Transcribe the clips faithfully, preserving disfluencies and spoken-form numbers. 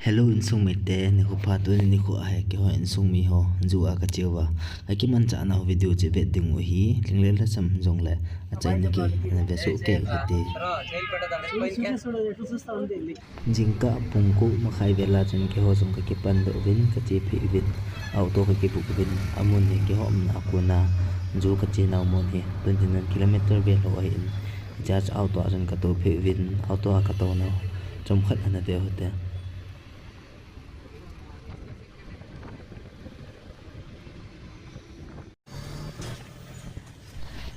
Hello insung mite, nikho pha. Tuni nikho ahi keiho insung miho zoo a kache uva. Kakimanchah nau video chu vet ding u ahi, lhinglel lhasam jongle achaina gei nave soh kei u hite. Jingkah pung ko makhai vel a chun keiho jong kakipan doh uvin, kache phei uvin, auto kakibook uvin, amun hi keiho umna a kona zoo kache nau mun hi twenty nine kilometer vel ho ahin, hichea chu auto a chun katou phei uvin, auto a katou nau chomkhat ana ve u hite.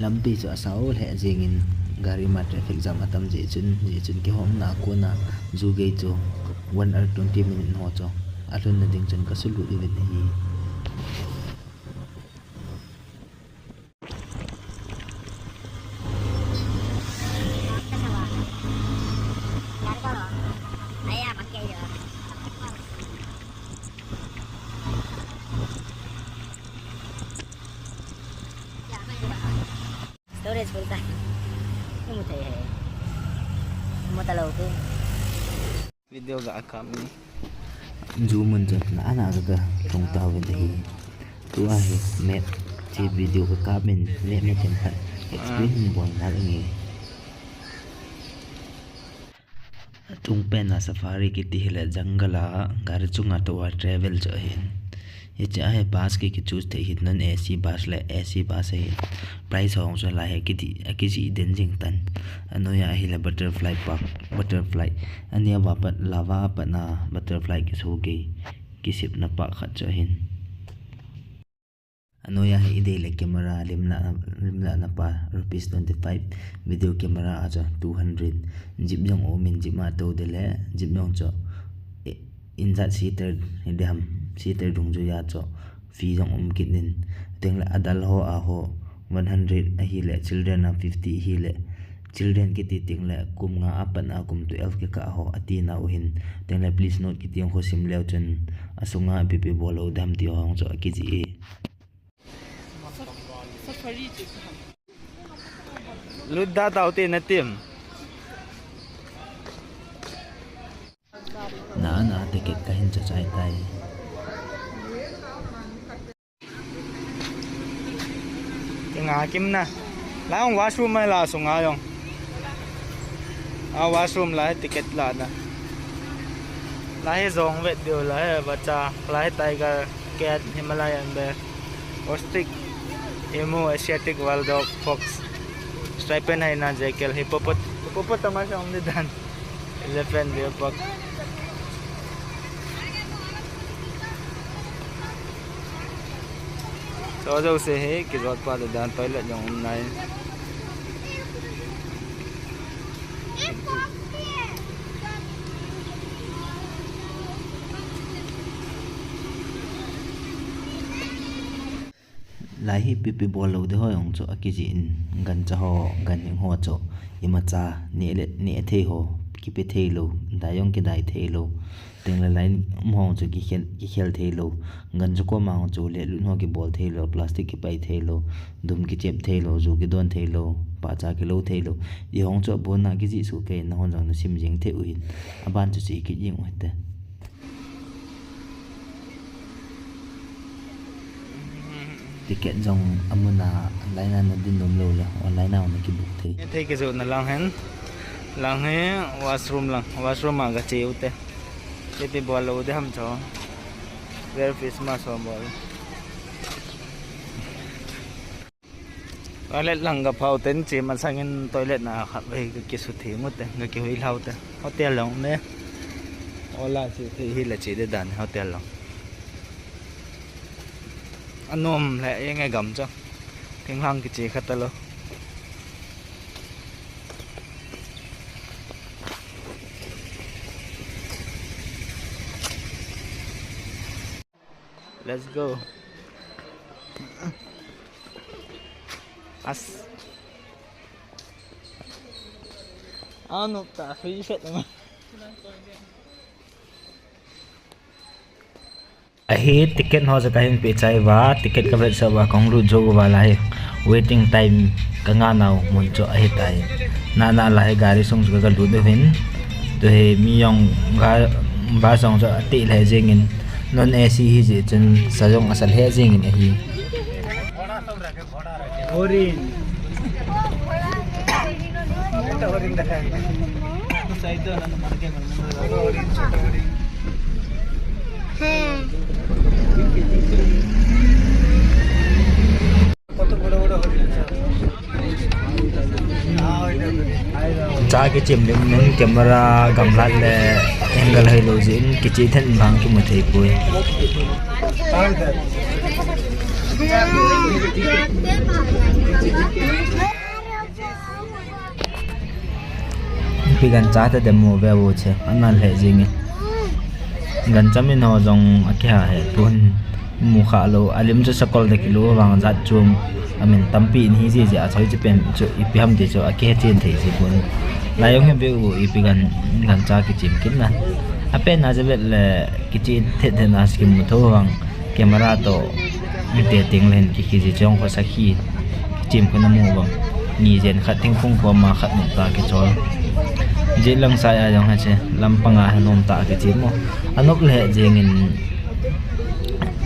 Lampi chu asao lheh jengin, gari ma traffic jam atam jeh chun, jeh chun keiho umna a kona zoo gei chu one hour twenty minute ho chu alhunna ding chun kasulut uvin ahi. Storage full ta. Imu thei hai. Imu talou tu. Video ga akam ni. Zoo mun chu na ana ga ga tong tauvin ahi. Tua hi map che video ga kap in map na themkhat explain hin bol ngal inge. Atung pen a safari kiti hile jungle a gari chunga tou a travel chu ahin. Hiche a hi bus ki, ki choose thei hi non A C bus le A C bus ahi. Price hong chu lai hi kiti, akijih den jing tan. Anoiya ahile butterfly park, butterfly. Ania va pat lava a pat na butterfly kiso gei, kisepna park khat chu ahin. Anoiya hi idei le camera lim la, lim la na pa rupees twenty five, video camera a chu two hundred. Jeep jong um in jeep ma tou de le jeep jong chu injat seater hi de ham, seater dungjui a chu fee jong um kit in. Tengle adult ho a ho one hundred ahile, children a fifty ahile, children kiti tengle kum nga a pat a kum twelve kikah ho ati nau hin. Tengle please note kiti ho sim leu chun asunga ipi ipi bol lou dem ti ho chu akijih e. Safari chu. Lut da tau te na tim. Na, na, ticket kahin chachai tai. Kinga kim na. Lang washroom mai la sunga jong. A washroom lai ticket la na. Lai jong vet diu lai bacha, lai tiger, cat, Himalayan bear, ostrich, emu, Asiatic wild dog, fox, striped hyena, jackal, hippopot-, hippopotamus jong di dan. Elephant, leopard. Cho jouse hi kijot pa le dan toilet jong um nai. Lai hi ipi ipi bol lou de ho jong chu akijih in, gancha ho, ganhing ho chu imacha neh le neh thei ho, kipe thei lou, dai jong kidai thei lou. Tengle line um ho chu kikhel, kikhel thei lou. Gancha koma ho chu le lut ho kibol thei lou, plastic kipai thei lou, dum kichep thei lou, ju kidon thei lou, pahcha kilou thei lou. Ti ho chu abon a kijih soh kei, nahon jong nasim jeng thei u hin. Aban chu che kit jeng u hite. Ticket jong amun a line a nadin nom lou le online a na kibook thei. Thei kijoh na lang hen. Lang hi washroom lang. Washroom a gache u te. Ipi bol lou de ham cho. Where Christmas ho bol. Toilet lang gaphau ten che masangin toilet na khatvei gakisutheng u te, gakihui lhau te. Hotel lang me. Ola che thei hile che de dan hotel lang. Anom le enge gam chu. Thinglhang kiche kha talou. Let's go. As. Anu ta free set ma. Ahi ticket ho ja kahin pe chai uva, ticket kavet sah uva, kahung lut jou uva lai hi. Waiting time kanga nau mun chu ahitai. Nana lai hi gari sung chu kaga lut uvin. Tu hi mi jong ga Bus jong chu ateh lheh jengin, non A C hijeh chun sa jong asa lheh jengin ahi. Orange. Cha kichem ding in camera gamlat le angle hoi lou jeh in kichih then vang kimu thei poi. Ipi gancha ta demo ve u che, ana lheh jing e. Gancha min ho jong akiha he pon. Mu kha lou, alim chu sakol de kilou vang jat chom. Amin tampi in hi ji ji a choi chu pen chu ipi ham ti chu akihe chen thei ji pon. Lai jong he ve u ipi gan, gancha kichem kin na. Apen a je vet le kichih thet thet na skim mu tho vang. Camera toh, te ting len ki, ki ji chong ko sakhi. Chim ko na mu bang. Ni jen khat ting phung ko ma khat nom ta kichol. Ji lang sa a jong ha che, lam panga ha nom ta kichim mo. Anop le jeng in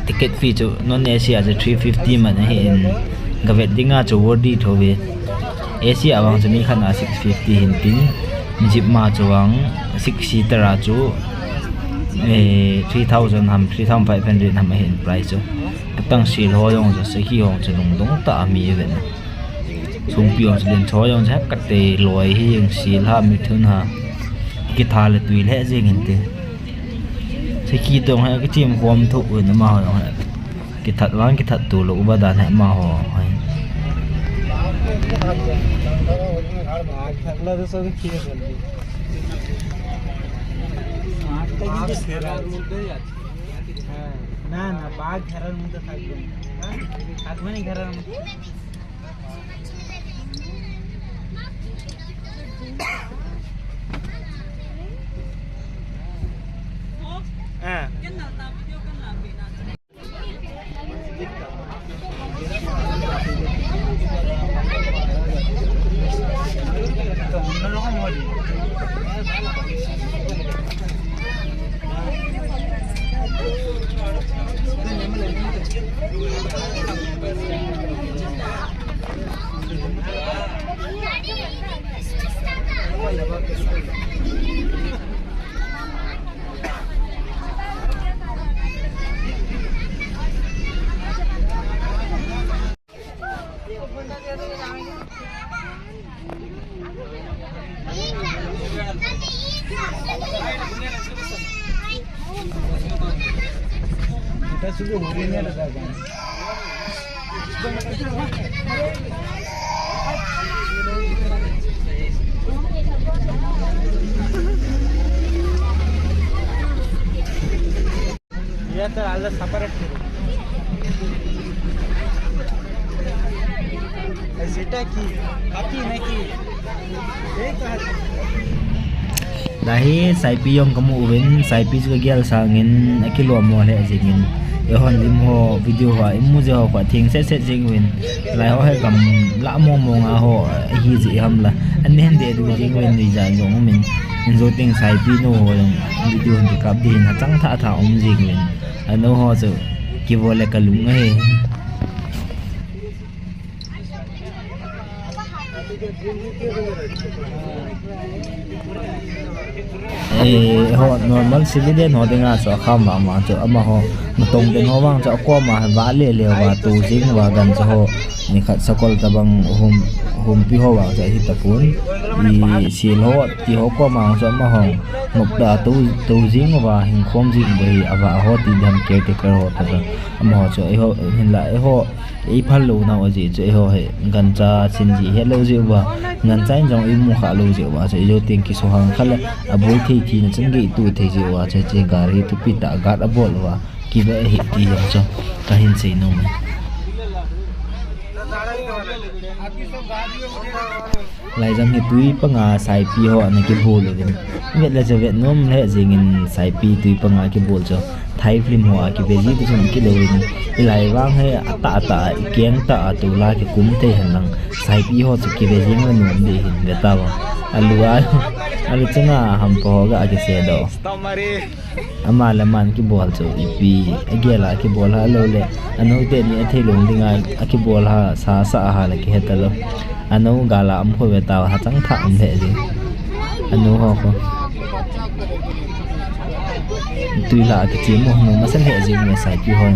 ticket fee chu, non A C a chu three fifty man ahi in, gavet dinga chu worthy tho ve. A C a vang chu mi khat na six fifty hin tin, jeep ma chu vang six seater a chu, eh, three thousand ham, three thousand five hundred ham ahin price chu. Katang sil ho jong chu, sakhi ho chu lungdong ta a mi ven. Sungpi ho chu len cho jong chu hek kate loi hi jeng sil ha mi thun ha. Kitha le tui le jeng in te. Sakhi tong ha kichim khom thu un ma ho jong ha. Kithat vang kithat tu lou uva dan he ma ho hai. Na, na, bag gharan mudda thakbe. Ha? Thakbe nahi gharan mudda. Ah. Iya, ter alda separate. Sita ki, kaki na ki. Lahi, Saipi jong kamu uvin, Saipi chu kagel sangin, akilom mo le jingin. Eihon lim ho, video ho, imu je ho, kho thing set set jing uvin. Lai ho he gamla mong mong a ho, hi ji ham la. An hen de du jing uvin, ni jan jong umin. Injo ting Saipi nu ho jong, video hon kikap ding, hachang tha tha um jing uvin. Anu ho chu, kivo le kalung ahi. Eh, ho normal civilian ho dinga chu akham vang vang chu amaho natong den ho vang chu akoma va le le va tu jing va gan chu ho ni khat sakol tabang hum humpi ho vang chu ahi tapon i sil ho ti ho koma vang chu amaho nop da tu tu jing va hing khom jing va hi ava ho ti dam caretaker ho ta amaho chu eiho hin la eiho Ei phal lou nau ajeh chu eiho hi gancha chin ji het lou jeh uva, gancha in jong imu kha lou jeh uva chu eiho teng kisuhang kha le aboi thei thina chun gei tu thei jeh uva chu hiche gari thupi tah guard abol uva kive ahi ti jong chu kahin sei nom e. Laijang hi tui panga Saipi ho ana kibol uvin. Vet le chu vet nom le jingin Saipi tui panga kibol chu. Thai film ho a kive ji ti chun kilou in. Hilai vang hi atah atah a ikeng tah a tula kikum thei hen lang. Saipi ho chu kive jing le nom ding hin ve tavang. Alu a, alu chunga hampa ho ga akise do. Ama le aman kibol chu ipi agel a kibol ha lo le, anu teni athei lou dinga akibol ha sa sa ha le kihe talou. Anu gal a um kho ve tao ha chang tha um le ji. Anu ho kho. Tui la kichi mo no ma san he ji me sa ki ho.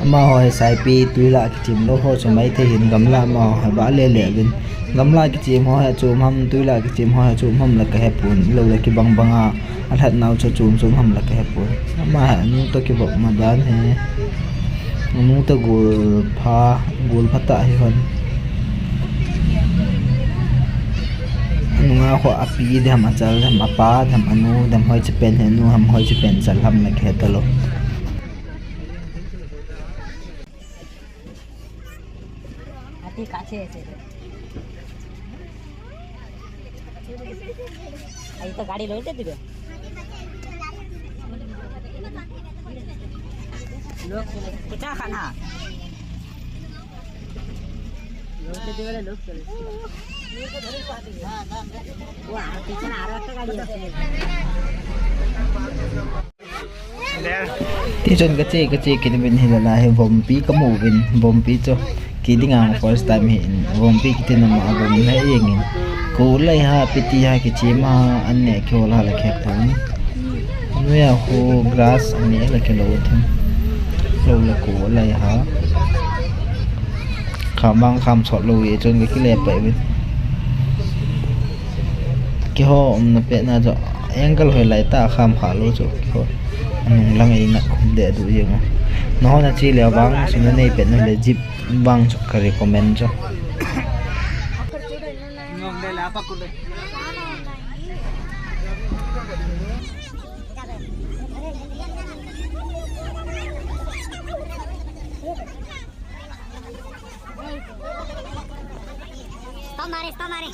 Amaho hi saipi tui la kichim lou ho chu maithei hin gamla amaho hi ba le le vin. Gamla kichim ho hi chum ham, tui la kichim ho hi chum ham la ka he pon, lou la kibang bang a, alhat nau chu chum chum ham la ka he pon. Ama hi anu to kivop ma dan hi. Anu to gul pha, gul pha ta hi hon. Anu nga kho api dem, achal dem, apa dem, anu dem, hoi chi pen he nu ham, hoi chi pen chal ham la ke talou. Ati kache ese. Ahi to gari loi te dibe. Lok chale. Kicha khan ha. Lok chale, lok chale. Wa, piche na aro ekta gari ase. Tichun kache, kache kit uvin hilai a hi vompi kamu uvin, vompi chu kiding a first time hi in, vompi kiti na ma vom na yeng in. Ko lai ha, piti ha, kichim a, an ne kihol ha la khek thon. Nuya ho grass an ne la kilo thim. Lo la ko lai ha. Kham vang kham sot lou e chun ka kile pai uvin. Kiho umna pet na chu angle hoi lai ta kham kha lou chu kiho. Anung lang ei na khum de du yeng. Nahon a chi le vang sum na nei pet na le jeep vang chu ka recommend chu. Stop मारे, stop मारे।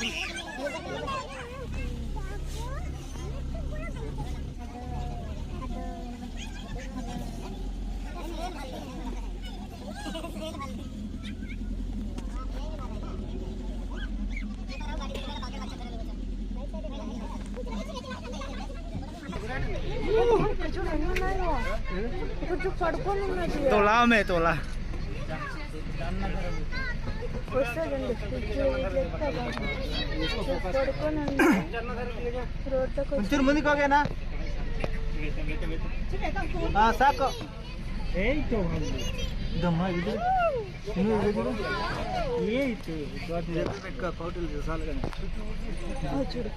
तोला में तोला। కొంచెం ముందుకు ఓకేనా? ఆ, సాకు. దమ్మా ఇది. నువ్వు ఇది. ఏ ఇది? పెట్టుకో, ఫోటోలు తీసాలి కానీ. ఆ, చూడు.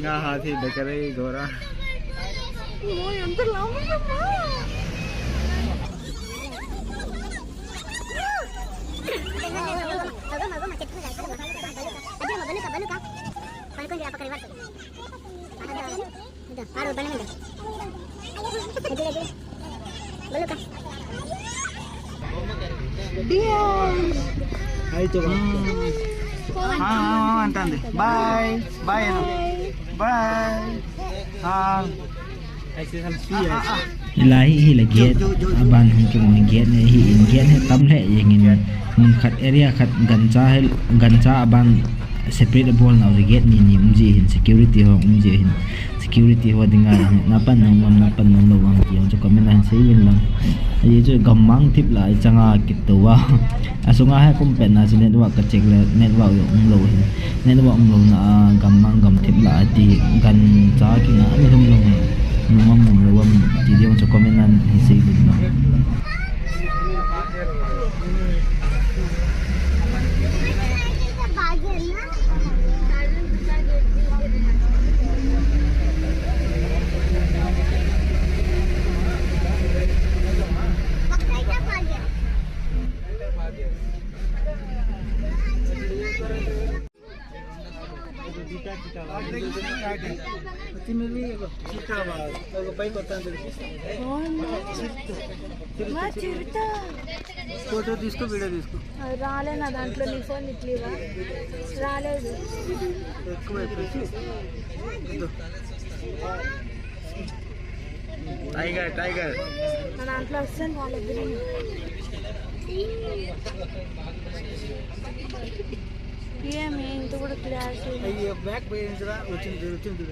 Nga hathi bekare gora. Mo yantar lama na ma. Hai tu. Hmm. Ah, ah, ah, ante, ante. Bye. Bye, no. Bye. Ah. Ilahi hi la gate, aban hung ki hung gate ne hi in gate he tam le yeng in mun khat area khat gancha he gancha aban separate abol nau le gate ni ni um ji hin security ho um ji hin security ho dinga hin na pan nang lam na pan nang lo wang ki chu comment a hin sei vin lang. Ahi chu gammang thip lai changa kit to wa. Asunga he kum pen na chu network ka check le network yo um lo hin. Network um lo na a gammang gam thip lai ti gancha ki na ni lum lum. Numam mum lo wam ti diong chu మా చిరుత. ఫోటో తీసుకో, వీడియో తీసుకో. రాలే నా దాంట్లో, నీ ఫోన్ ఇట్లేవా? రాలేదు. ఎక్కువ అయిపోయింది. Tiger, tiger. నా దాంట్లో అస్సలు రాలేదు. ఏమి ఇంత కూడా క్లాస్ అయ్యో, బ్యాక్ పోయి ఏంటిరా? వచ్చింది, వచ్చింది.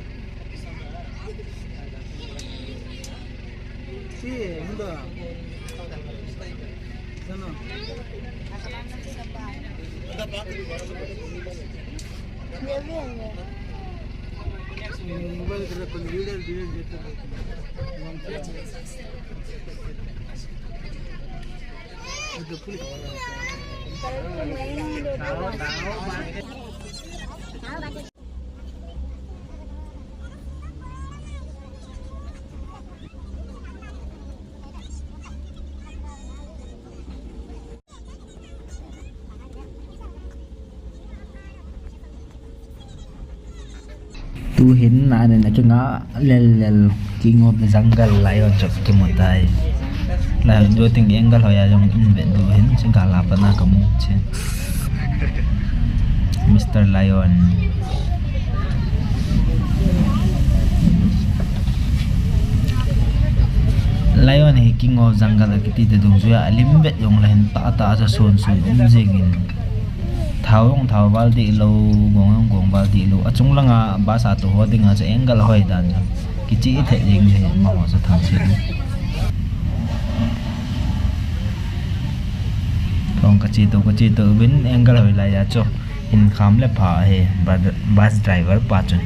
ఈ, ముందు. నన్ను. మొబైల్ దగ్గర కొన్ని వీడియోలు డిలీట్ చేస్తాను. Tuhin na nen a kinga lel lel, King of the Jungle lion chop kimu tai. Lion jo ting angle hoiya jong in ve tuhin, chingkah la pat na kamu che. Mister Lion. Lion hi King of Jungle akiti te dungjuiya alim vet jong le hin tah tah a chu sun sun um jingin. Thao jong thao val dih lou, gong jong gong val dih lou. Achung langa bus a tou ho dinga chu angle hoi dan chu kichih thei jing hi amaho chu thang se. Kong kache tou, kache tou vin angle hoi laiya chu hin kham le pha hi bus driver pa chun.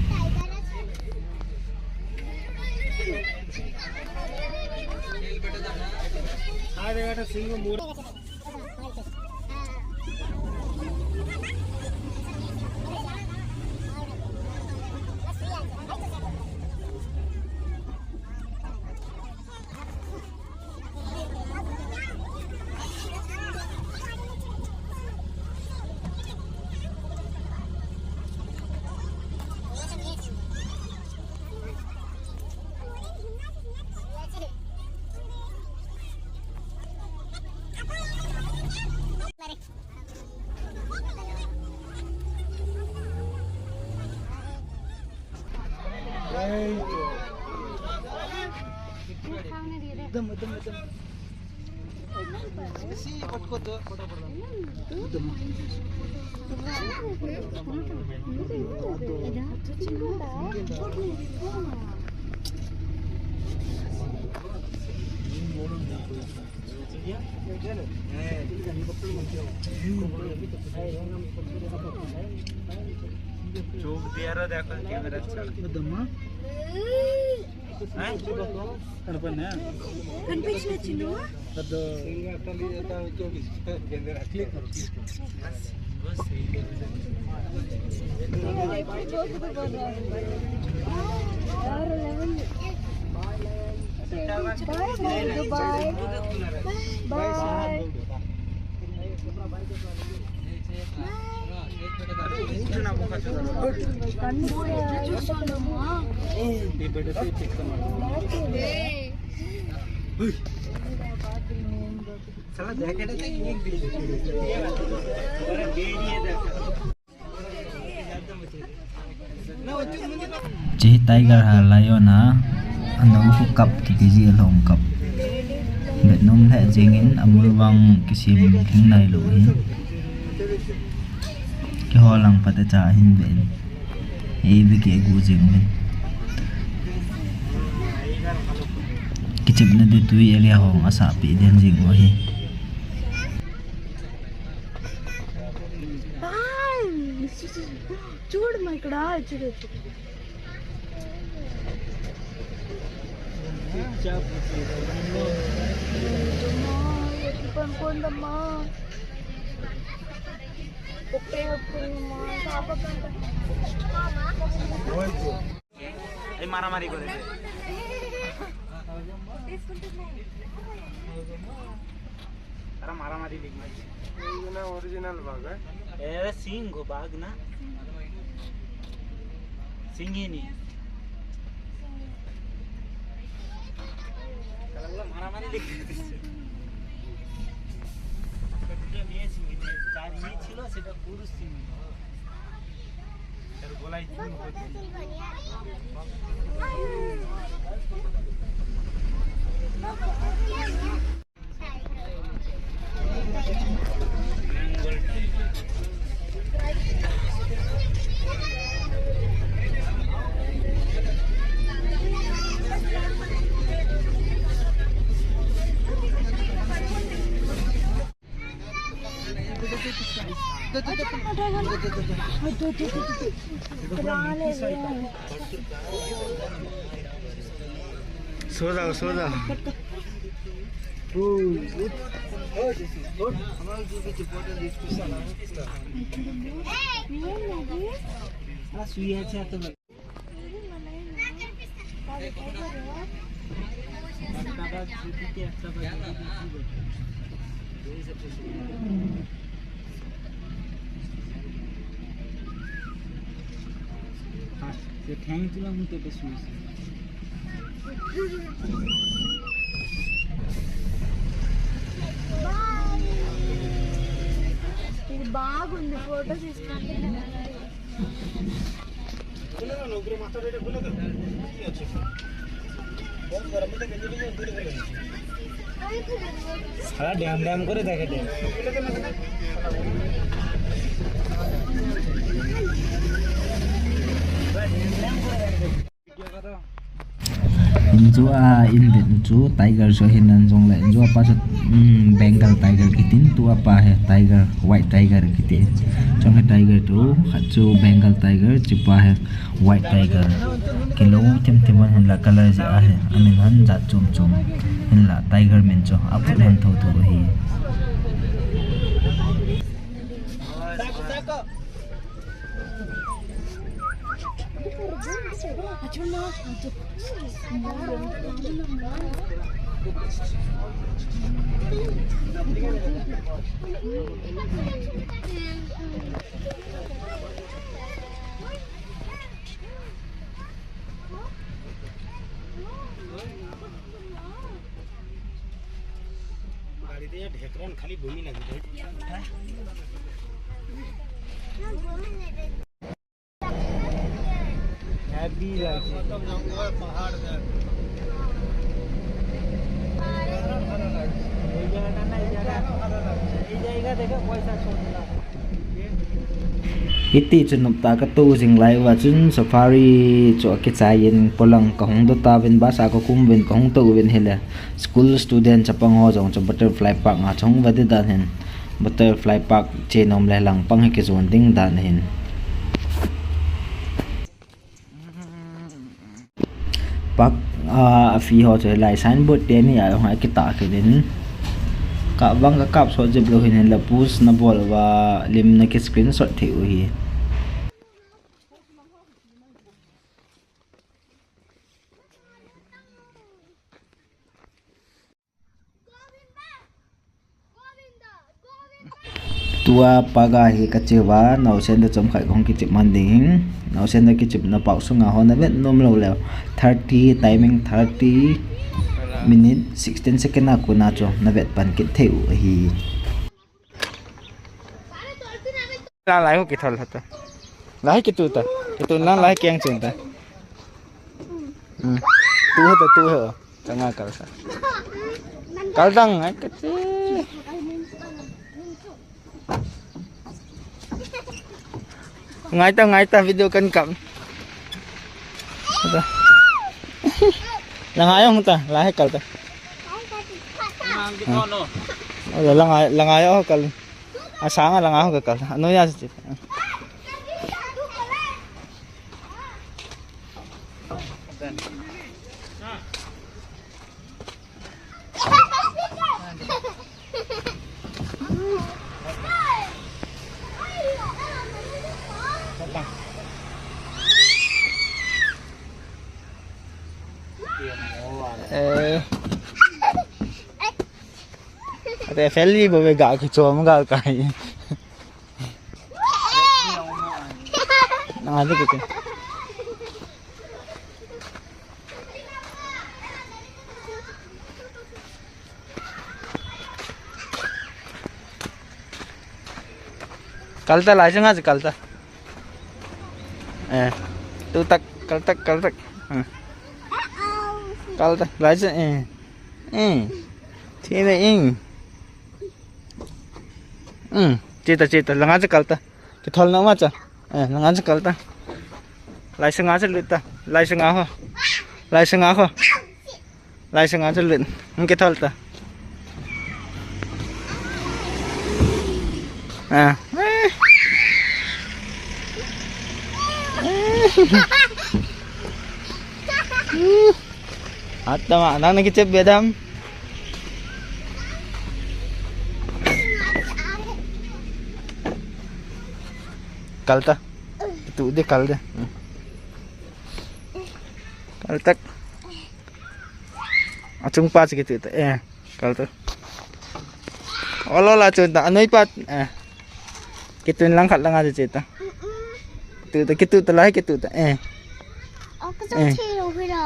చూపు తీయరో, देखो कैमरा अच्छा। కనిపించిన చిన్న. Bye, bye, bye. Bye. Chi tiger ha lion a, anou khu kap kiti ji alhom kap. Betnom lheh jingin amul vang kisem lhing nailou hi. Kihol lang phat a cha hin ve in. Ei ve keh gu jing uvin. Kichepna di tui area hong asah peh den jing u ahi. Bye. చూడు మా ఇక్కడ, చూడు, చూడు. అమ్మా, ఎత్తి పనుకోండమ్మా. ఒకే ఒప్పుకుందమ్మా, పాప కంట. అది మారామారి కొద్దిగా. తీసుకుంటున్నాయి. अरे मारा मारी लिख मारी। ये ना ओरिजिनल बाघ है। ए, सिंह को बाघ ना। সিংহিনী। কালাগুলো মারামারি লেগে গেছে। একটা দুটো মেয়ে সিংহিনী, যার ইয়ে ছিল সেটা পুরুষ সিংহিনী। তার গলায় চুল করছে। सो जाओ, सो जाओ। ఇది బాగుంది, ఫోటో తీసుకుంటే. সারা ড্যাম ড্যাম করে দেখে dam. Injo a in vet nu chu tiger chu ahin, ahin jongle injo a pa chu, um, Bengal tiger kitin, tua pa hi tiger, white tiger kitin. Chong hi tiger tu, khat chu Bengal tiger, chupa hi white tiger. Kilou thim thim ahin la color jeh ahi, amin hon jat chom chom. Hinla tiger min chu aphut hon tho tho ahi. গাড়িতে যা ঢেকরান খালি বমি লাগে রে। Heavy লাগছে। এই জায়গাটা না, এই জায়গা, এই জায়গা দেখে পয়সা ছড়িয়ে লাগে। Hiti chun noptah katoh jing lai uva chun safari chu akichai in, polang kahung doh tauvin, bus a kakum uvin, kahung tou uvin hile. School student chapang ho jong chu Butterfly Park a chu hung vading dan hin, Butterfly Park che nom le lang pang hi kijon ding dan hin. Park, ah, a fee ho chu lai signboard teni a hung akitah kit in. Kap vang kakap sot jep lou hin, hinla post nabol uva lim naki screenshot thei u hi. Tua park a hi kache uva, naosen toh chomkhat kahung kichep man ding hin. Naosen toh kichepna park sunga ho navet nom lou leh, thirty, timing thirty minute, sixteen second a kona chu navet pan kit thei u ahi. Lang lai ho kithol hata. Lai kitu ta. Kitu lang lai kiang chun ta. Hmm. Tu hata, tu ho. Changa kal sa. Kal dang ai kati. Ngai ta, ngai ta, video kan kap. Hata. Lang ai ho ta, lai kal ta. Lang ai, lang ai ho kal. Asanga lang a ho kakal. Ano ya si. Eh. Ate feli bo be ga ki chom ga kai. Nang ade kete. Kalta, laisang a chu kalta. Eh. Tutak, kaltak, kaltak. Hmm. Kalta, laisang, eh. Eh. Thina ing. Hmm. Cheta, cheta, langa chu kalta. Kithol na ma cha. Eh, langa chu kalta. Laisang a chu luta. Laisang a ho. Laisang a ho. Laisang a chu lut. Hung kithol ta. Ah. Atama, nang na kichep bedam. Kalta. Tu de kal de. Hmm. Kaltak. Achung pa chu kitu ta. Eh, kaltak. Olo la chu ta. Anoi pa. Eh. Kitun lang khat lang a chu ta. Kitu ta, kitu ta lai, kitu ta. Eh. Eh.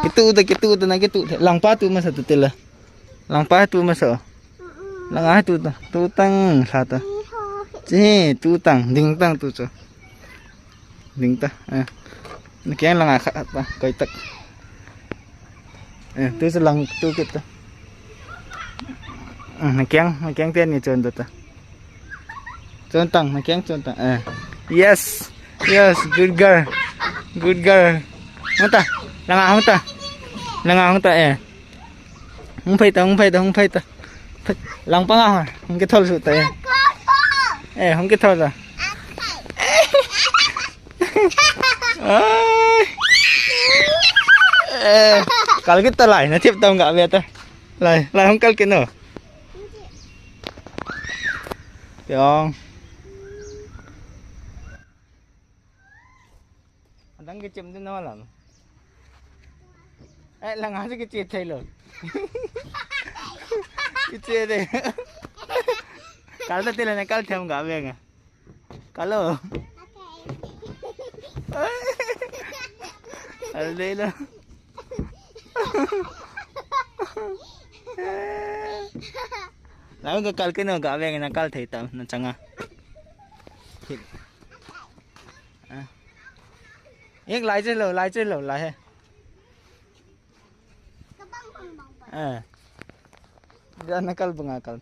Kitu ta, kitu ta, na kitu ta. Lang pa tu masa tu tela. Lang pa tu masa. Lang a tu ta. Tu tang sa ta. Chi, tu tang, ding tang tu chu. Ding ta. Eh. Na kiang langa khat ta, koi tak. Eh, tu sa lang tu kit ta. Eh, na kiang, na kiang tian ni chon ta ta. Chon tang, na kiang chon tang. Eh. Yes. Yes, good girl. Good girl. Hung ta. Langa hung ta. Langa hung ta, eh. Hung phei ta, hung phei ta, hung phei ta. Phei. Lang pa nga ha. Hung kithol su ta, eh. Eh, hung kithol ta. Ai. Eh, kal kit ta lai, na thip ta hung ga ve ta. Lai, lai hung kal kit no. Tiang. Adang kichem din na lam. Eh, langa chu kiche thei lo. Kiche de. Kal ta tila na kal them ga ve nga. Kalo. Kal de lo. Lau ga kal ke no ga ve nga na kal thei tam na changa. Ek lai che lo, lai che lo, lai he. Eh. Ga na kal bunga kal.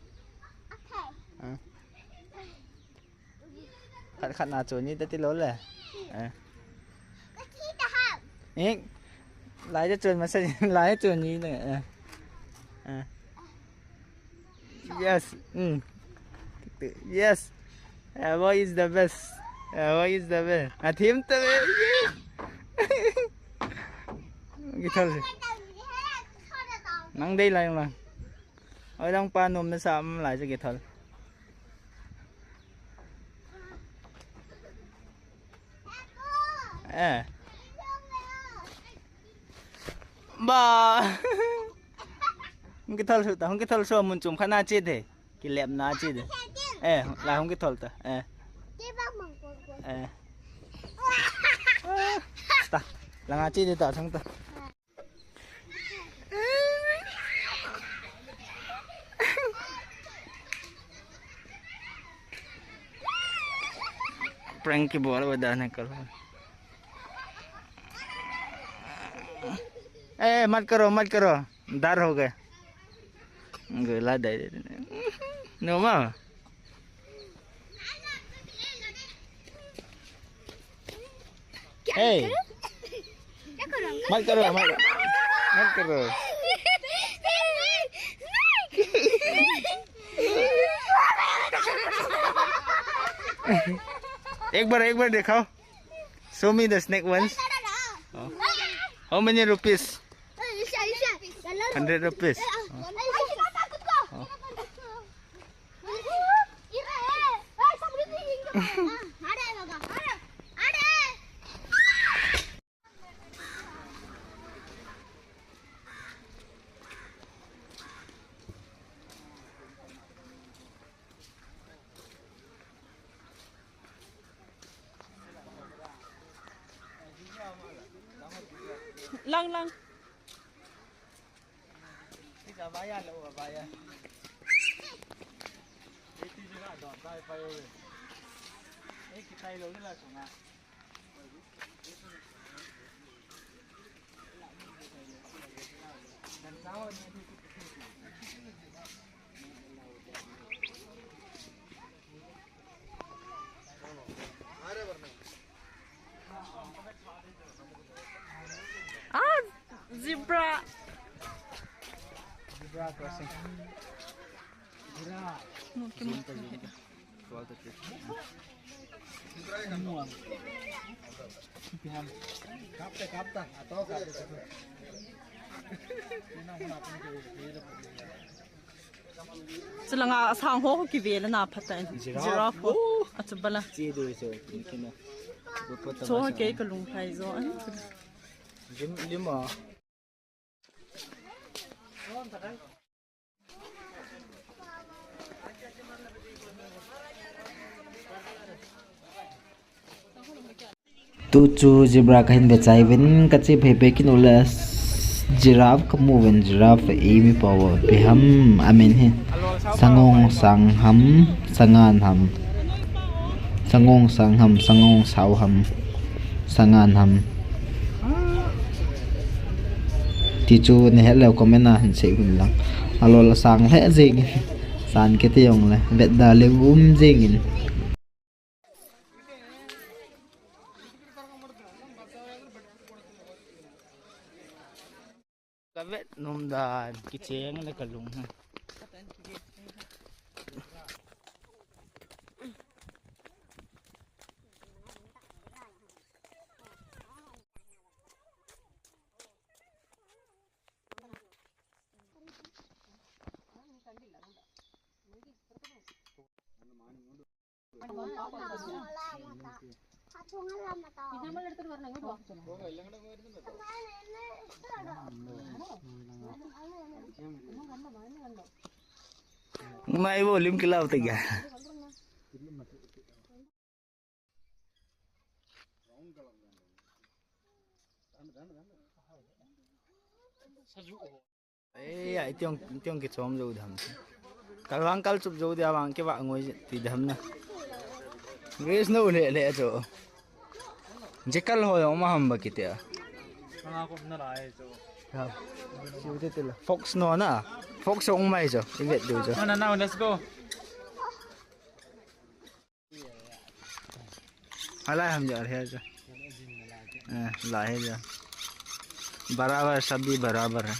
Eh. Khat khat na chu ni ta ti lo le. Eh. Ek. Lai che chu ma se, lai che chu ni le. Eh. Eh. Yes. Mm. Yes. Avo is the best. Avo is the best. Athim ta be. Kithol. Nang dei lai ma. Oi lang pa nom na sa am lai cha kithol. Eh. Ba. Hung kithol su ta, hung kithol su mun chum khana che de. Kilep na che de. Eh, la hung kithol ta. Eh. Eh. Ta. Langa che de ta sang ta. Prank kibol ba dan hai kal. Eh, mat karo, mat karo. Dar ho gaya. Gala dai. No ma. Hey. Mat karo, mat, mat karo. Ek bar, ek bar dikhao. Show me the snake once. Oh. How many rupees? Hundred rupees. Oh. Oh. Lang, lang. Ah, zebra. Zebra crossing. Zebra. No, que muito. Chulanga sang ho kive le na phat in. Giraffe. Giraffe ho. Oh. Achu bala. Chi du so, kina. Cho kei ka lung phai jo. Lim, lima. Tu chu zebra kahin ve chai uvin, kache phei phei kit ule, giraffe kamu uvin, giraffe i mi pa uvin, ipi ham amin hi. Sangong sang ham, sangan ham. Sangong sang ham, sangong sao ham, sangan ham. Ti chu nahet leu comment a hin sei un lang. Alol asang lheh jeng in. San kiti jong le. Vet da le um jeng in. Ka vet nom dan, kicheng le ka lung. Mai volume kilau tega. Ei, ai, tiong, tiong kichom jou dam. Kalvang kalchup jou dia vang kivah ngoi ti dam na. Grace no le le jo. Jekal ho jong ma ham ba kitia. Nga ko na rai jo. Ha. Siu te te la. Fox no na. Fox jong mai jo. I vet du jo. No, no, no, let's go. Halai ham jar hai jo. Eh, la hai jo. Barabar, sabhi barabar hai.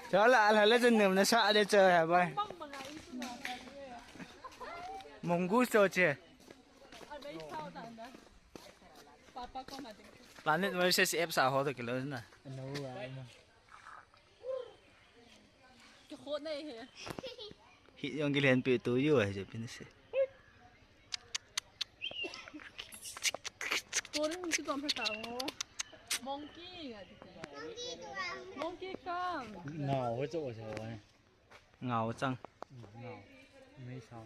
Chola, ala le jen nem na sa le cho hai bai. Mongoose cho che. Planet versus Apes a ho to kilo na. Hi jong kilen pe tu yo hai je pin se. Monkey come. Ngao ho cho ho. Ngao chang. Ngao. Mei sao.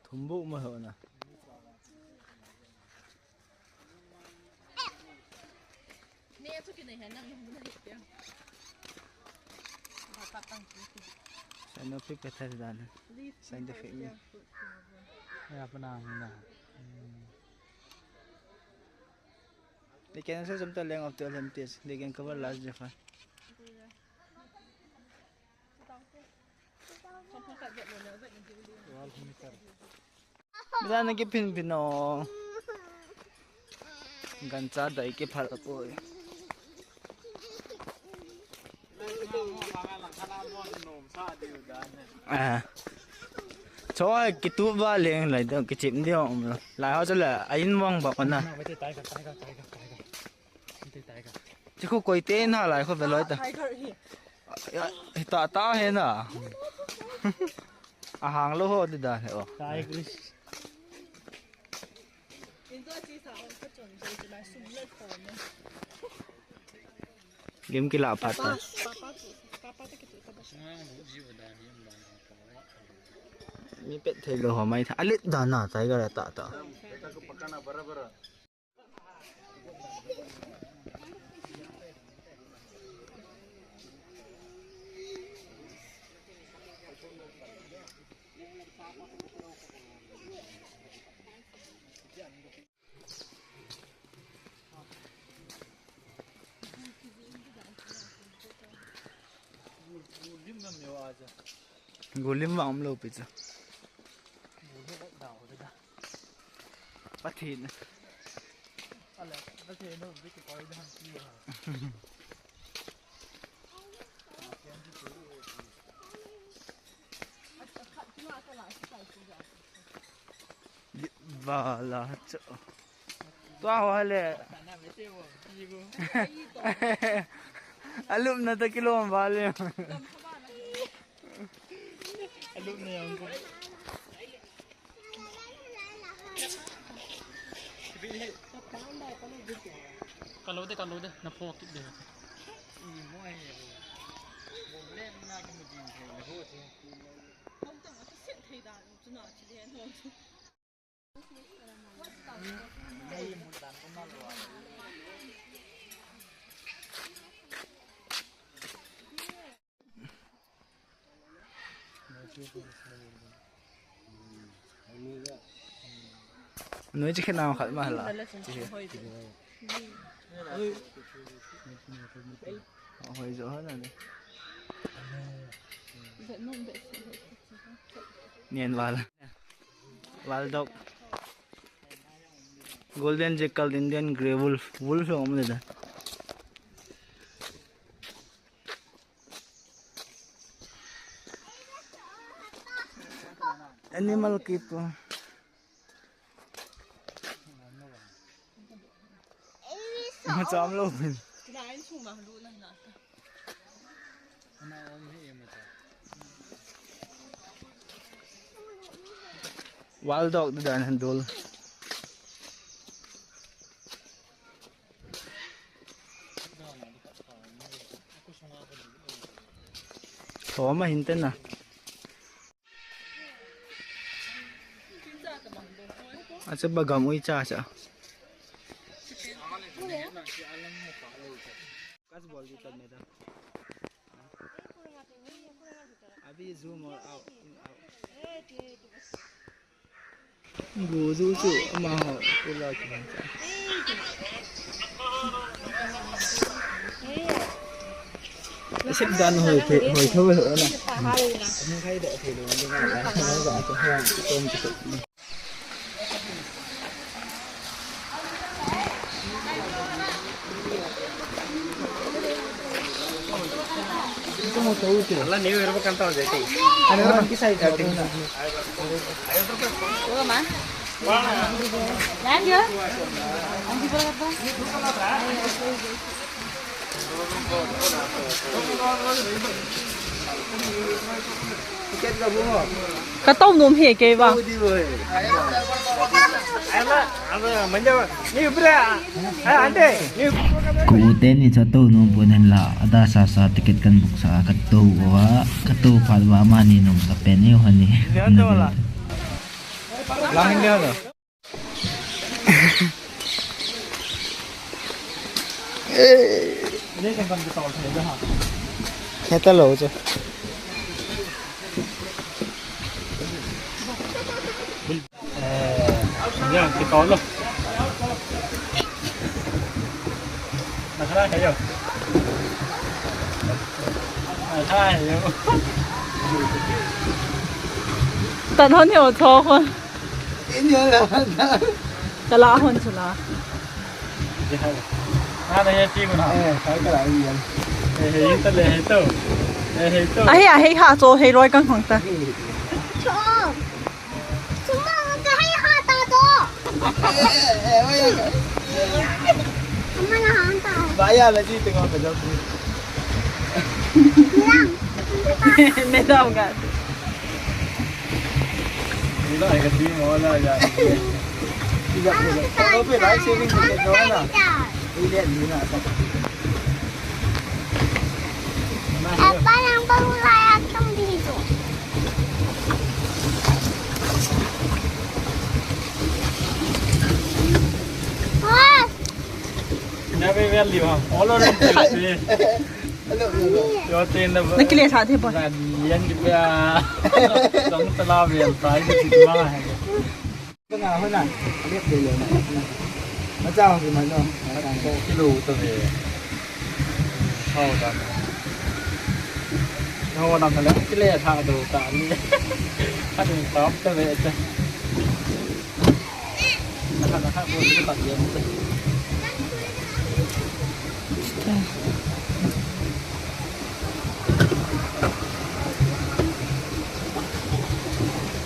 Thum bu ma ho na. Scientific method dan. Scientific ni. Ya, pernah na. Hmm. They can also jump the length of twelve meters. They can cover large distance. Bila na kipin pin o. Gancha dai kiphal ko. Ah. Cho kitu ba leng lai dong kichim diu. Lai ho cho la ain mong ba ko na. Chi khu koi te na lai khu veloi ta. Tiger hi. Ya, hi ta ta he na. A hang lo ho ti da he o. Tiger. Game kila phat ta. Papa, papa, papa ta kitu ta ba. Mi pet thei lo ho mai tha. Alit da na tiger ta ta. Gulim vang um lou pi chu. Pathen. Vala chu. Tua ho le. Alupna ta kilom vale. Alupna yang ko. Kalo de, kalo de, na pho kit de. Noi chi khen ang khat ma hala. Chi he. Hoi jo ha na ni. Nian val. Wild dog. Golden jackal, Indian grey wolf. Wolf lo mo da. Animal keeper. Macham lo pin. Wild dog da dan han dol. Thoma hin ten na. Acha ba gam ui cha cha. Kas bol di tan ne da. Abhi zoom aur aao, in aao. Gu zu chu ama ho pula ki man cha. Sep dan hoi the, hoi tho ho na. Ni khai da the lo ni na. Ga chu ho, tom chu. Ka tou nom he kei vang. Ka u teni cha tou nom pon hen la, ada sa sa ticket kan book sa ka tou uva, ka tou phat uva amani nom sa pen eu hani. Lang hin dia. Heta lo chu. Eh, ya, kita lo. Nakara hai yo. Nakara hai yo. Tan hon yo tho kon. Kala hon chula. Ana he ti ko na. Eh, kai kala ni. Eh, he ta le he to. Eh, he to. Ahi, ahi ha cho he roi kan khong ta. Cho. Chuma ka he ha ta to. Eh, eh, eh, oi. Ama na han ta. Ba ya la ji te ko ka jo. Lang. Medam ga. Hello, hello. Yo, tin na. Na kile sa the boy. Na lian di ba? Dong tala vel tai di ma hai. Ka nga ho na. Liep de le na. Ma cha ho ki ma lo. Ko kilo to ve. Hao da. Ho nam hale kile tha do ta ni. Khat ni tawp ta ve te. Na khat na khat ko ta yen te.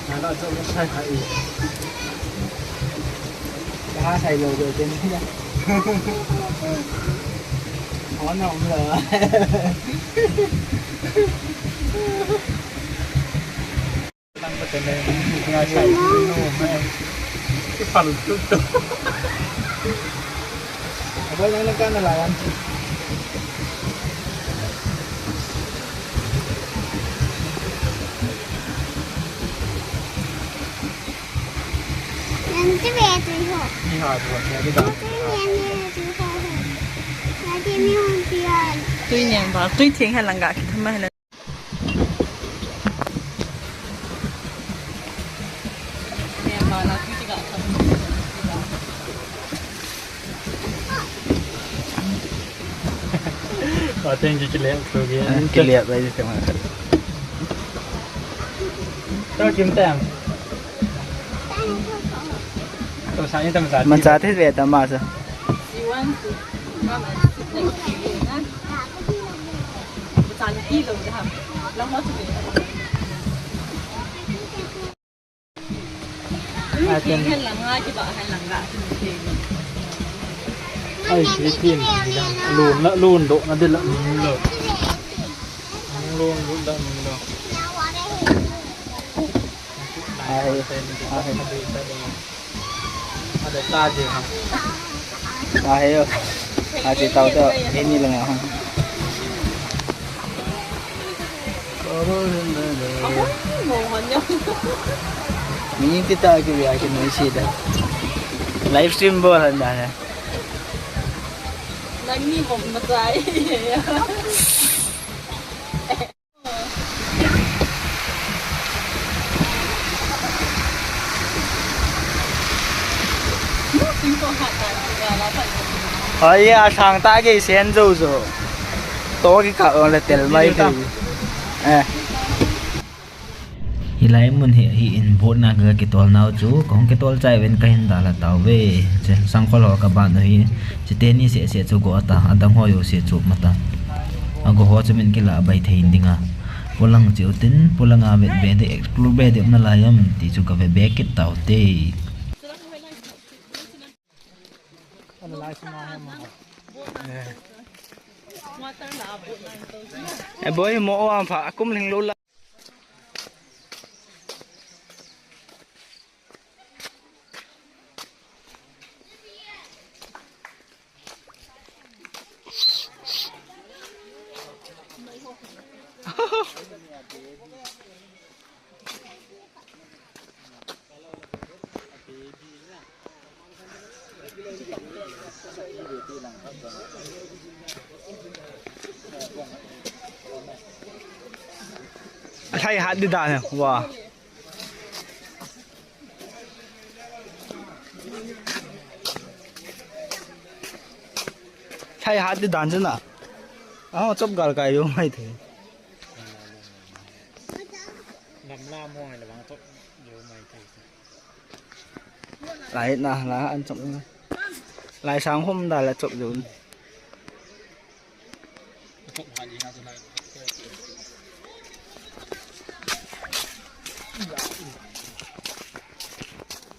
Na la jo sai ha i. Ka sai lo de te ni. Ho na um lo. Tui nen ba, tui theng hai lang ga kitham hai. Wa teng ji kile tu ge. Kile ba ji tema. To kim tang. To sa ni tam sa. Man sa the ve ta ma sa. Ai, si tin, lun la, lun do, na de la, lun do. Lun, lun la, lun do. Ai, ai. Ada ta je ha. Ahe yo. Ache tau to, ini lang ha. Ni kita ke biar ke ni sida. Live stream bol han da hai. Nang ni bom na sai. Hoi, asang ta ke sen jo jo. To ki ka ole tel mai thei. Eh. Hilai mun hi, hi in boat na ka kitol nau chu, kong kitol chai ven ka hin da la tau ve. Che, sangkhol ho ka ban hi, che teni se se chu go ta, adang ho yo se chu mata. Ago ho chu min kila bai thei dinga. Polang chiu tin, polanga vet be de, explore be de na la yam, ti chu ka ve be kit tau te. Eh, boy, mo wa pha, akum ling lo la. Athai hat di dan, wa. Thai hat di dan chu na. Aho chop gal kai yo mai the. Lam lam ho hai la bang chop yo mai the. Lai na la an chop na. Lai sang hom da la chop yo.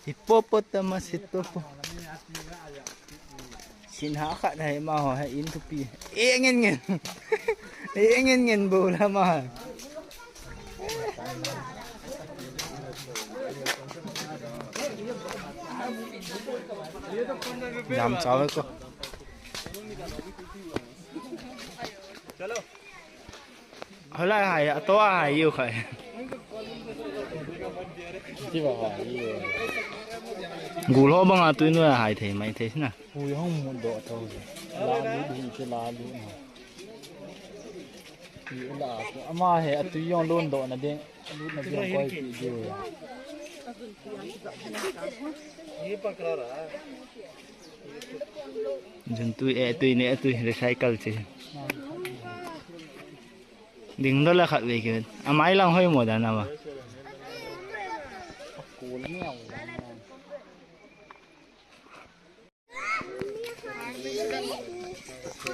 Hippopotamus, hippopo. Sin ha khat hai ma ho hai in thupi. E ngen ngen. E ngen ngen bo la ma. Jam chao ko. Hoilai hai, ato a hai u khai. Chi ba hai u. Gul ho banga tui nu a hai thei mai thei na. Hui hong mu do to. La lu hi chi la lu na. Hi la ko ama he atui yong lon do na de. Lu na de koi pi de. Jun tui e tui ne tui recycle chi. Ding doh le khat vei kit. Amai lang hoi mo dan ama.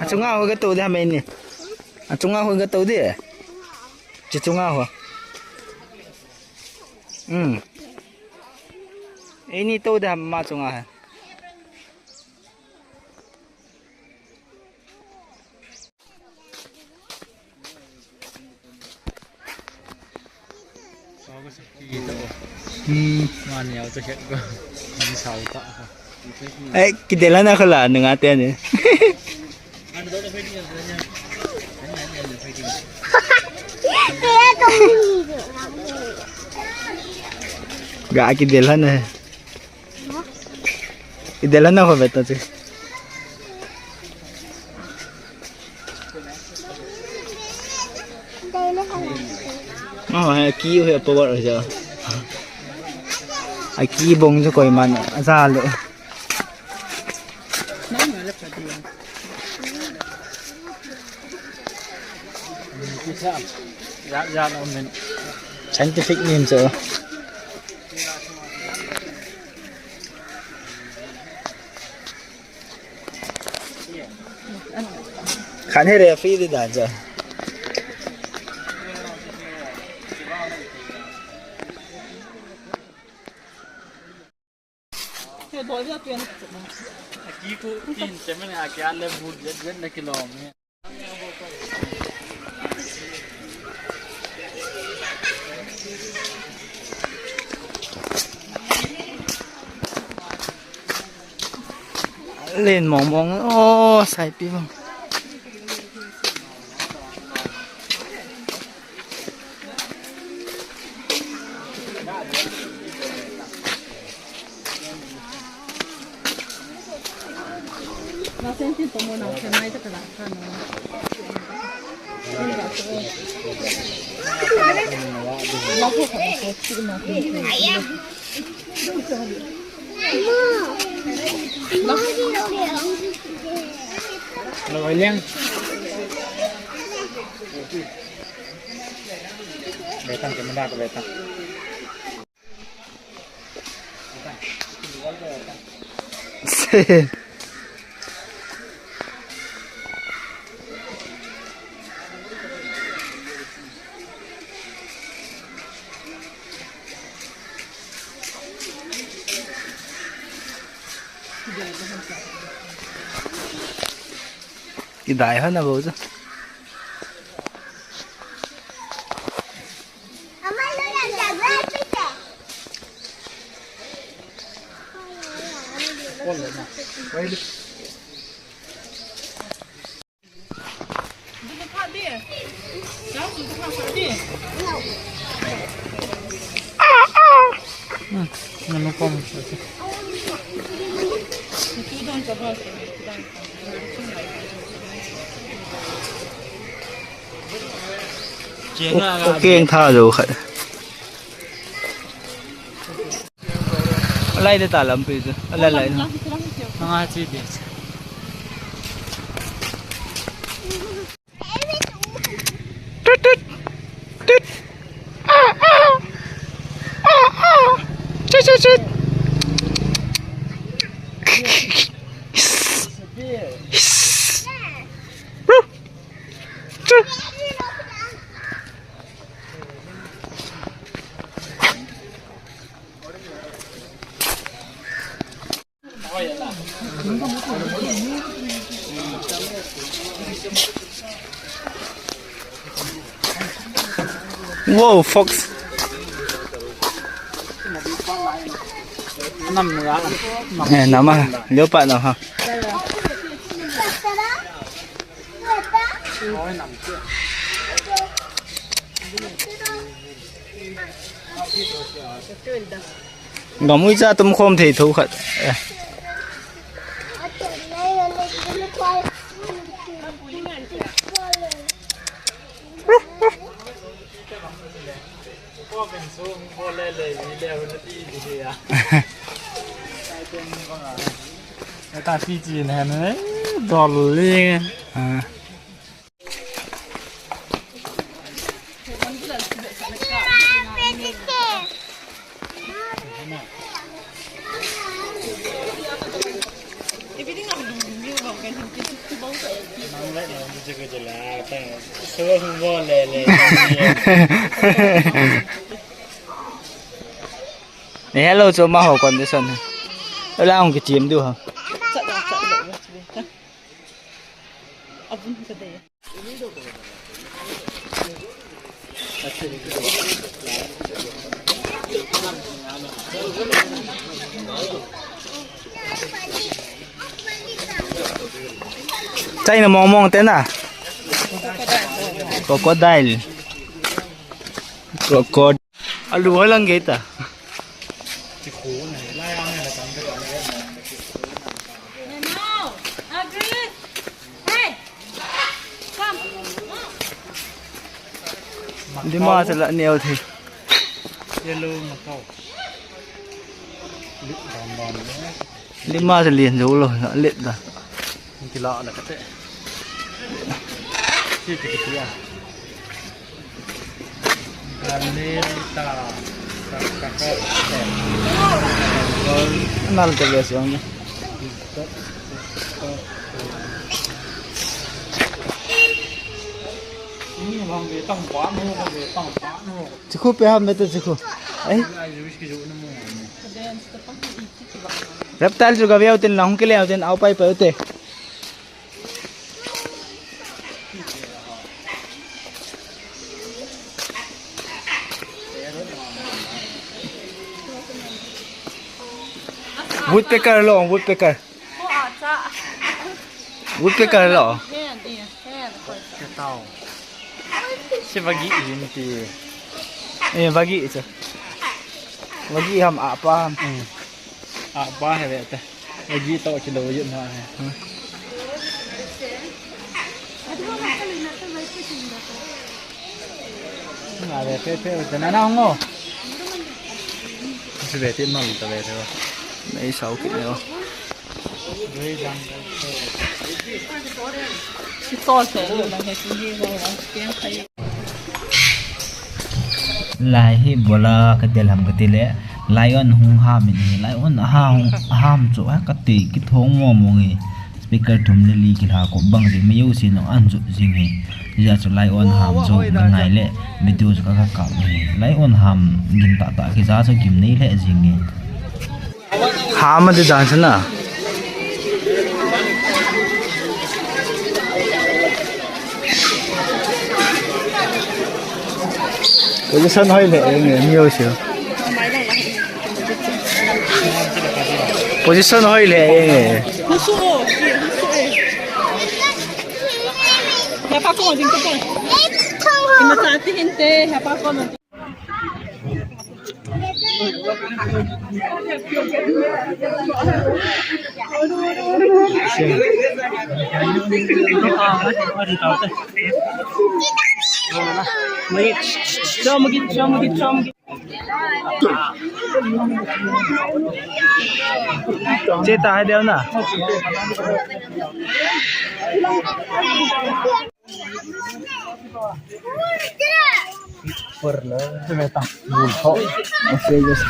Achunga ho ga to de ham eini. Achunga ho ga to de. Chi chunga ho. Hmm. Eini to de ham ma chunga ha. Hmm. Eh, kidel hana khala nunga te ni. Ga kidel hana. Idel na ho beta che. Oh, hai ki ho power ja. Ai ki bong jo koi man ja le. Scientific name so. Khan he re free di dan cha. He bol ja pian. Ki ku tin te men a kya le bu je je na kilom. Len mong mong, oh, saipi bang. Kidai hana bou chu. Keng tha jo khat. Alai de ta lampi chu. Alai lai. Nga chi de. Tut, tut. Tut. Ah, ah. Ah, ah. Tut, tut, tut. Ruh. Tut. Wow, fox. Nam na. Eh, nama, leopard na ha. Gamui cha tum khom thei tho khat. Eh. Ta si chi na ne dol li. Ah. Ni hello chu ma ho condition. Ala hung kichim du ha. China mong mong te na. Crocodile. Crocodile. Alu hoi lang gei ta. Lima se la neo the. Yellow Macau. Lip bam bam le. Lima se lien jou lou, la let da. Kila la kate. Si ti ti a. Galeta. Ka ka ka. Nal te le siang. Chikhu pe ham bete chikhu. Ai. Reptile chu ka veu tin lang kile tin au pai pai te. Woodpecker lo, woodpecker. Woodpecker lo. Ke tau. Se vagi in ti. Eh, vagi che. Vagi ham apa ham. Hmm. Apa he ve te. Vagi to kilo yun ha he. Hmm. Nga ve pe pe ve te na na ngo. Se ve te mal ta ve te. Nei sau ki ne. Lai hi bola ka del ham ka ti le, lion hung ham in hi, lion a ha hung ham chu a ka ti ki thong mo mo nge. Speaker thum le li ki la ko bang ding mi yo si no an ju jing hi. Ja chu lion ham chu ka ngai le, video chu ka ka ka hi. Lion ham gin ta ta ki ja chu gim nei le jing hi. Ham a di dan sana. Position hoi le, eh, mi yo sio. Position hoi le, eh. Che ta hai deu na.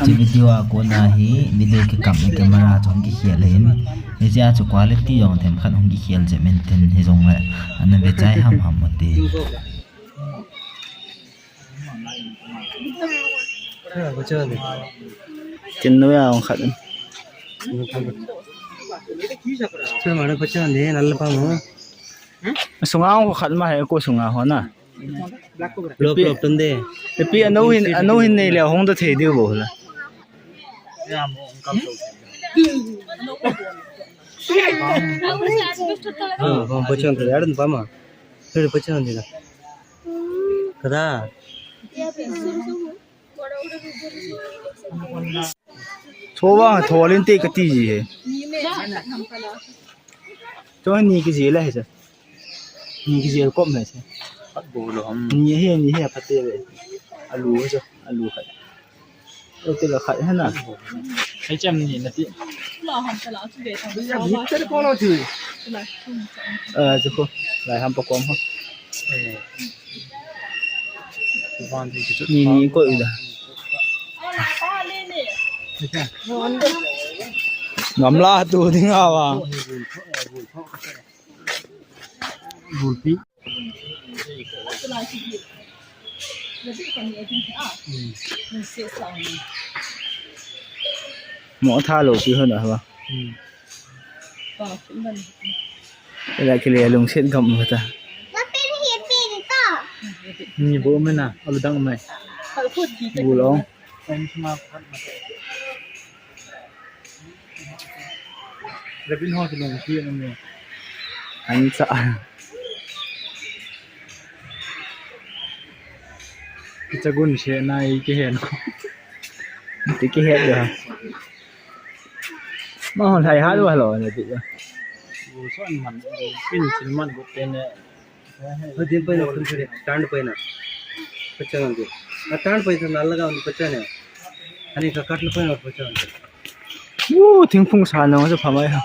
Hiche video a kona hi video kikapna camera chu hung kikhel in, hiche a chu quality jong themkhat hung kikhel jep in tin, hijongle ana ve chai ham ham u hite. Tin noi a hung khat in. Sunga hung khat ma he ko sunga ho na. Lop, lop, tunde. Ipi anou hin, anou hin nei le hung da thei diu bou la. Ah, ah, pachan tu, yaran pama. Pachan tu. Kada. Thoba, thoba lin te kati ji he. Cho ni ki ji la he sa. Ni ki ji kom he sa. Pat bo lo ham. Ni he, ni he pat te ve. Alu he sa, alu khat. Lo te la khat he na. Hai cham ni na ti. Lo ham ta la chu ve ta. Ya bhitar ko lo chu. Ah, chu ko. Lai ham pa kom ho. Eh. Ni ni koi da. Gamla tu ding a va. Gulpi. Mo tha lo pi ho na va. Ela kile lungset gam mo ta. Ni bo me na, alu dang mai. Bu lo. Rabin ho kilung ki na me. An cha. Kicha gun se na i ki hen ko. Ti ki het da. Ma hon hai ha lo lo ne ti. Bu son man, pin sin man bu te ne. Ho din paina, stand paina. Pachang ande. Na stand paina na laga ande pachang ne. Ani ka kat paina pachang ande. Wo, thingphung sa na sa phamai ha.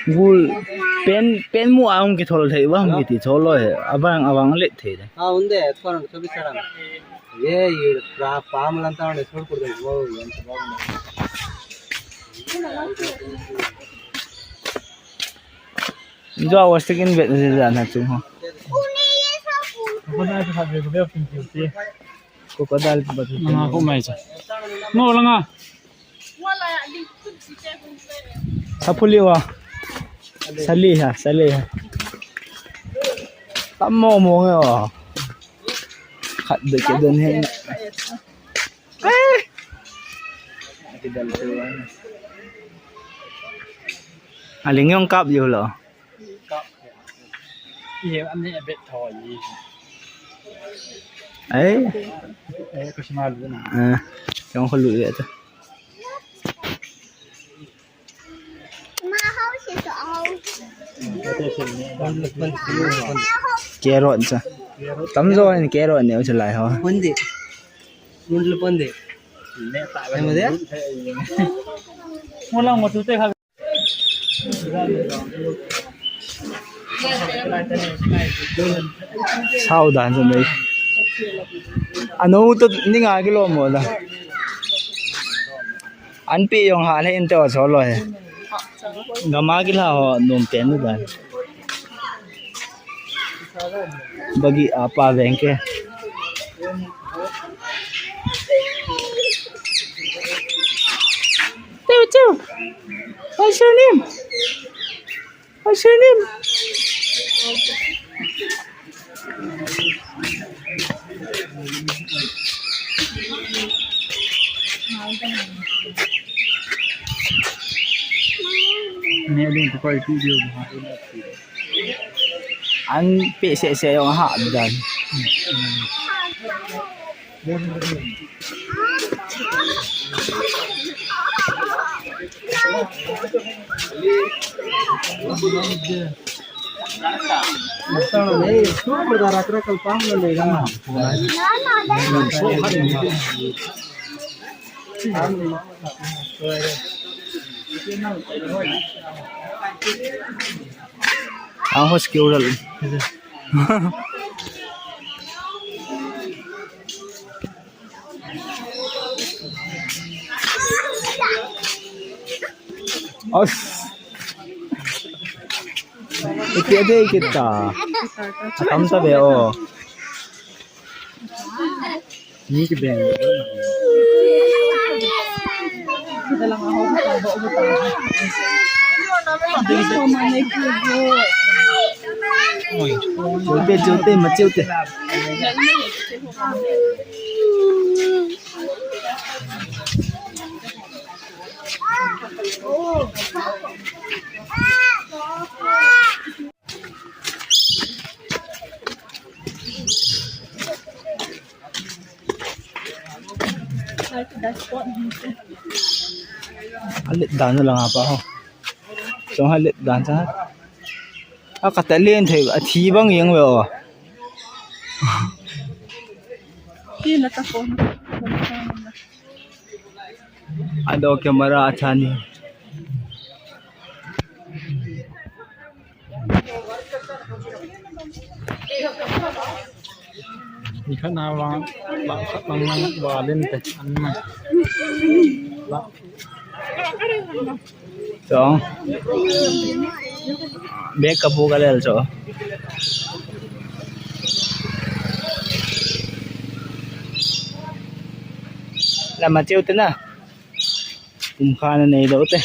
Gul pen, pen mu a hung kithol thei va, hung kiti thol lo he. Avang, avang let thei de. Ha, unde, thon, sabi sarang. Ye, ye, pra, pa, malan ta, ne, thol, kur, de, wo, yan, ta, wo, na. Jua, wo, stick in, bet, na, na, chung, ho. Ko, ko, dal, bet, na, ko, mai, cha. No, langa. Sa phuli wa. Sali ha, sali ha. Tam mo mo nge wa. Khat de ke den he. Eh. Aling yong kap yo lo. Kap. Ye, an ne bet thoi. Ai. Eh, ko sima lu na. Ah, kong ko lu ye ta. Carrot cha. Tamjo in carrot ne u chalai ho. Pon de. Mun lu pon de. Ai mo de. Mo lang mo tu te kha. Sao dan chu nei. Ano to ni nga kilo mo da. An pi yong ha le in te o cholo he. Gama kila ho nom pen nu dan. Bagi apa veng ke. Tiu, tiu. What's your name? What's your name? An pe se se yong ha dan. Ang hos kiural. Os. Iti ade kita. Atam ta be o. Ni ki beng. Chote, chote, ma chote. Alet dan lang apa ho. Chong alet dan cha. A kata len thei, athi bang jeng ve o. Ado camera achani. Ikhat na vang, ba khat lang lang, ba len te, an man. Ba. Chong. Bag kapu kalel cho. Lama cheu te na. Kum kha na nei lo te.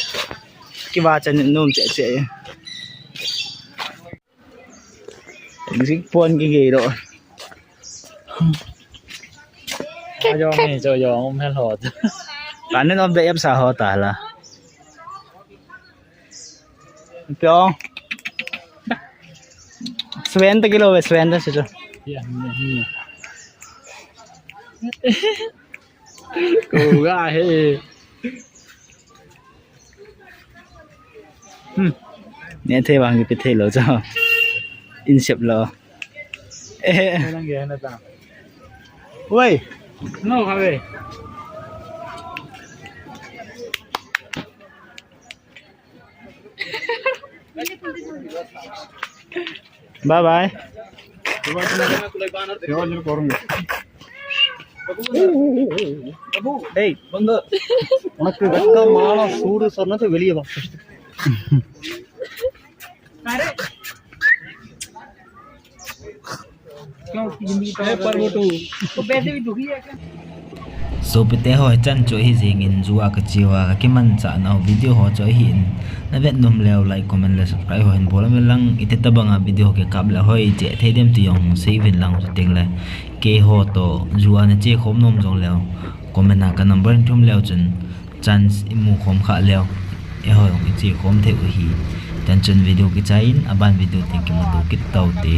Kiva chan nom che che. Exit point kigei ro. Ajong ni cho jong um hel hot. Kanin of the apps a hot ala. Pyong. Sven ta kilo ve, Sven ta sicho. Ya, ni, ni. Ko ga he. Hmm. Ne thei vang ki pe thei lo cho. In sep lo. Eh. Wei. No, ha wei. Bye bye. Hey, ಬಂದು. உனக்கு வெட்கமான சூடு சொன்னது வெளியே வா. Sopite ho, hichan chu hi jingin, ju a kache uva kakimanchah nau video ho chu ahin. Na vet nom leu like, comment le subscribe ho hin bol uvin lang, iti tabanga video ho kikap le hoi che thei dem ti jong sei uvin lang, chuteng le keiho toh ju a nache khom nom jong leu comment a ka number hin thum leu chun chance imu khom kha leu, eiho jong iche khom thei u ahi. Chan chun video kichai in, aban video teng kimuto kit tau te.